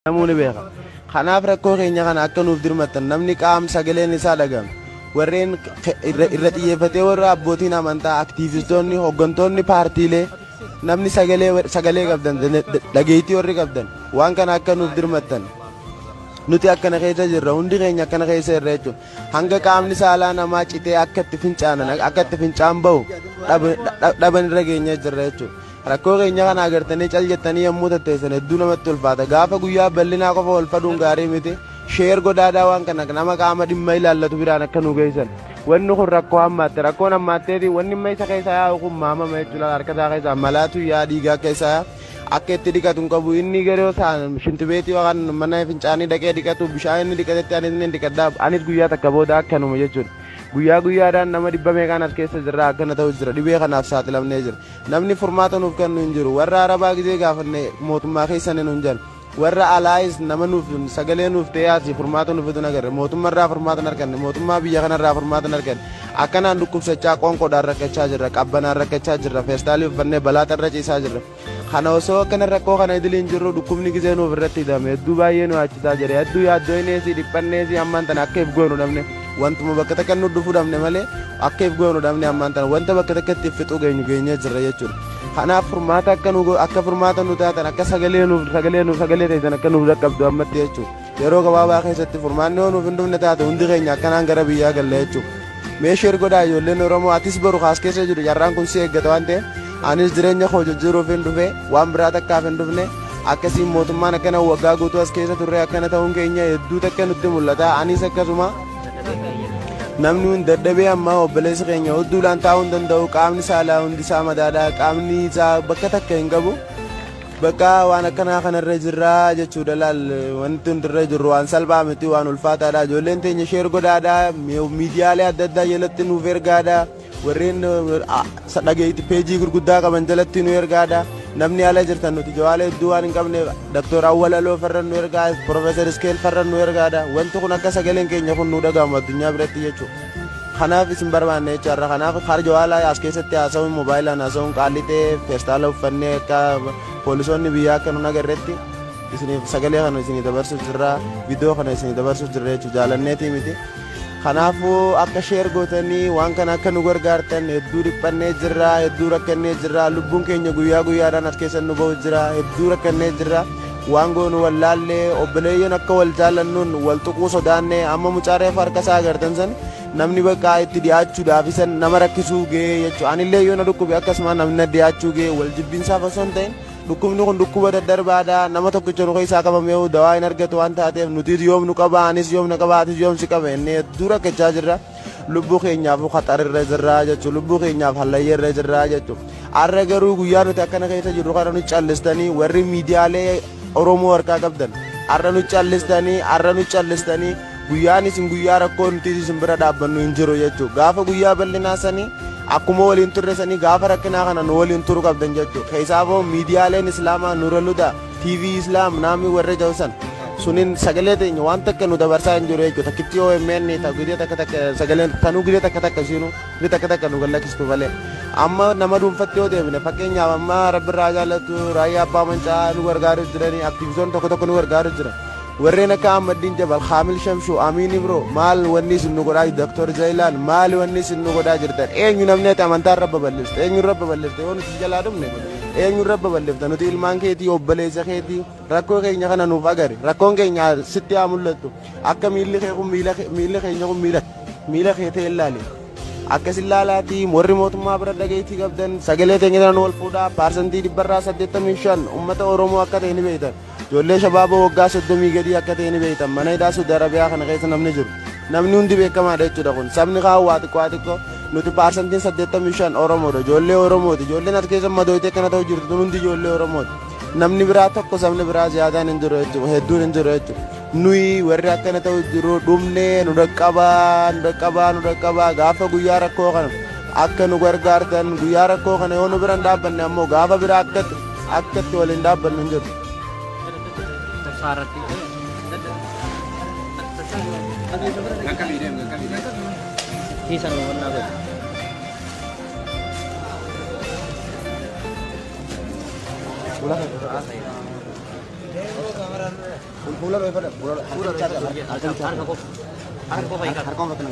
Namuu ni beeka. Kanaaf rakkoo keenya kana akka nuuf dirmattan namni qaam sagaleen isaa dhagame warreen irra xiyyeeffatee, warra abbootiin amantaa, aktiivistoonni, hooggantoonni paartiilee, namni sagalee qabdan, dhageettii warri qabdan, waan kana akka nuuf dirmattan. Nuti akkana keessa jirra, hundi keenya akkana keessa jirra jechuudha. Hanga qaamni saalaa namaa citee akka itti fincaanan, akka itti fincaan bahu dhaban irra geenyee jirra jechuudha. Rakkoo keenya kana agartanii cal jettanii yommuu tatteessan hedduu namatti ulfaata. Gaafa guyyaa bal'inaa qofa wal faduun gaarii miti. Share godhaadhaa, waan kana nama qaama dhimma ilaallatu biraan akka nu geessan. Wanni kun rakkoo hammaatte, rakkoon hammaatteeti wanni amma isa keessa yaa'u kun maamama jechuudha. Harka isaa keessaa malaatu yaa, dhiigaa keessa yaa, akka itti dhiqatu hin qabu. Inni garuu shintibeetii yookaan mana fincaanii dhaqee dhiqatu, bishaan inni dhiqatetti anis ni dhiqadhaa, anis guyyaa takka booda akkanuma jechuudha. Guyyaa guyyaadhaan nama dhibba meeqaan as keessa jirra, akkana ta'u jira, dhibee kanaaf saaxilamnee jira. Namni furmaata nuuf kennu hin jiru. Warra arabaa gizee gaafanne mootummaa keessan hin jiran. Warra alaayis nama nuuf sagalee nuuf ta'ee asii furmaata nuuf fidu agarre. Mootummaarraa furmaata hin arganne, mootummaa biyya kanarraa furmaata hin arganne. Akkanaan dhukkubsachaa, qoonqoodhaan rakkachaa jirra, qabbanaan rakkachaa jirra, feestaalii uffannee balaa irra ciisaa jirra. Kana osoo akkana rakkoo kana idiliin jirru, dhukkubni gizee nuuf irratti hidhame hedduu baay'ee nu yaachisaa jira. Hedduu yaaddooyneesi, dhiphanneesi, ammaan tana akka if goonu dhabne, wantuma bakka takka nu dhufu dhabne malee akka if goonu dhabne, ammaan tana wanta bakka takka itti fixuu geenyu geenyee jirra jechuudha. Kanaaf furmaata akka nu akka furmaata nu taatan, akka sagalee nuuf sagalee ta'an akka nuuf dhaqqabdu ammatti jechuudha. Yeroo gabaabaa keessatti furmaanni yoo nuuf hin dhufne taate, hundi keenya akkanaan gara biyyaa galla jechuudha. Mee share godhaa, ijoolleen Oromoo, atis boru kaas keessa jiru carraan kun si eeggata waan ta'eef, anis jireenya koo jijjiiruuf hin dhufe, waan biraa takkaaf hin dhufne. Akkasiin mootummaan akkana waggaa guutuu as keessa turre akkana ta'uun keenya hedduu takka nutti mul'ata. Anis akkasuma namni hun dadhabee, amma obboleessi keenya hudduudhaan taa'uu hin danda'u, qaamni saalaa hundi isaa madaadha, qaamni isaa bakka takka hin qabu. Bakka waan akkanaa kanarra jirra jechuudha. Laal, wanti hundirra jirru waan salphaa miti, waan ulfaataadha. Ijoolleen teenya, share godhaadha, miidiyaalee adda addaa jalatti nuuf ergaadha, warreen dhageetti peejii gurguddaa qaban jalatti nu ergaadha. Namni ala jirtan, nuti jawaala hedduu waan hin qabneef, Daktor Awwal Aloo farra nu ergaa, Profeesar Iskeel farra nu ergaadha. Wanti kun akka sagaleen keenya kun nu dhagahamu addunyaa biratti jechuudha. Kanaaf isin barbaanne jechaadha. Kanaaf har jawaalaa as keessatti haasa'uun, moobaayilaan haasa'uun qaalii ta'e, feestaala uffannee akka poolisoonni biyyaa akka nun agarretti isiniif sagalee kana isinii dabarsuuf jirra, viidiyoo kana isinii dabarsuuf jirra jechuudha, jaalanneetii miti. Kanaafuu akka share gootanii waan kana akka nu gargaartan. Hedduu dhiphannee jirra, hedduu rakkannee jirra, lubbuun keenya guyyaa guyyaadhaan as keessa nu bahu jira, hedduu rakkannee jirra. Waan goonu wallaallee, obboleeyyoon akka wal jaallannuun wal tuquu sodaanne. Amma mucaa reefu harka isaa agartan san, namni bakka itti dhiyaachuudhaaf isan nama rakkisuu ga'ee jechuudha. Anillee yoo na dhukkube akkasuma namni na dhiyaachuu ga'ee. Wal jibbinsaaf osoo hin ta'in, dhukkubni kun dhukkuba daddarbaadha. Nama tokkicha nu keessaa qabamee dawaa hin argatu waan taateef, nutis yoom nu qaba, anis yoom na qaba, atis yoom si qaba inni hedduu rakkachaa jirra. Lubbuu keenyaaf khaxarirra jirra jechuudha, lubbuu keenyaaf hallayyeerra jirra jechuudha. Har'a garuu guyyaa nuti akkana keessa jirru kana nu callistanii, warri miidiyaalee Oromoo harkaa qabdan, har'a nu callistanii, har'a nu callistanii, guyyaan isin guyyaa rakkoo nuti isin bira dhaabbannu hin jiru jechuudha. Gaafa guyyaa bal'inaa sanii akkuma waliin turre sanii, gaafa rakkinaa kana nu waliin turu qabdan jechuudha. Keessaafoo miidiyaaleen Islaamaa, Nurul Huda TV, Islaam naamni warra jawsan sunin sagalee teenya waan takka nu dabarsaa hin jiru jechuudha. Takkitti OMN gidee takka takka sagaleen tanuu gidee takka takka isiinu gidee takka takka nu gallakkistu malee. Amma nama dhuunfatti yoo deemne, fakkeenyaaf amma Rabbirraa jaallatu Raayyaa Abbaa Mancaa nu gargaaru jiranii, aktiivistoonni tokko tokko nu gargaaru jiran. Warreen akka Ahmadiin Jabal, Kaamil Shamshuu, Amiin Ibro, maal wanni isin nu godhaa? Doktor Zailaan, maal wanni isin nu godhaa jirtan? Eenyu namni ati amantaa irra babal'ifte? Eenyu irra babal'ifte? Yoo nuti jalaa dhumne eenyu irra babal'ifta? Nuti ilmaan keetii, obboleessa keetii, rakkoo keenya kana nuuf agari. Rakkoon keenya sitti haa mul'attu. Akka miilli kee kun miilli keenya kun miila kee ta'e ilaali. Akkas ilaalaatii, warri mootummaa bira dhageettii qabdan, sagalee teenya kana nu wal fuudhaa. 85% uummata Oromoo akka ta'e ni beektan. Ijoollee shabaaba waggaa 30 gadii akka ta'e ni beektan. Mana hidhaa Saudi Arabiyaa kana keessa namni jiru. Namni hundi beekamaadha jechuudha kun. Sabni kaan waa xiqqoo waa xiqqoo, nuti 85% Oromoodha. Ijoollee Oromooti. Ijoolleen as keessa madooyitee akkana ta'u jirtu tun hundi ijoollee Oromooti. Namni biraa tokko, sabni biraa ziyaadaan hin jiru jechuudha. Hedduun hin jiru jechuudha. Nuyi warri akkana ta'u jiru dhumnee, nu dhaqqabaa, nu dhaqqabaa, nu dhaqqabaa. Gaafa guyyaa rakkoo kana akka nu gargaartan. Guyyaa rakkoo kana yoo nu bira hin dhaabbanne ammoo gaafa biraa akkatti waliin dhaabbannu hin jiru. Irratti. Hiisan hubannaa godhu. Fuula dhoofadha. Fuula Harka qofa. Harka qofa hiikaa. Harka qofa.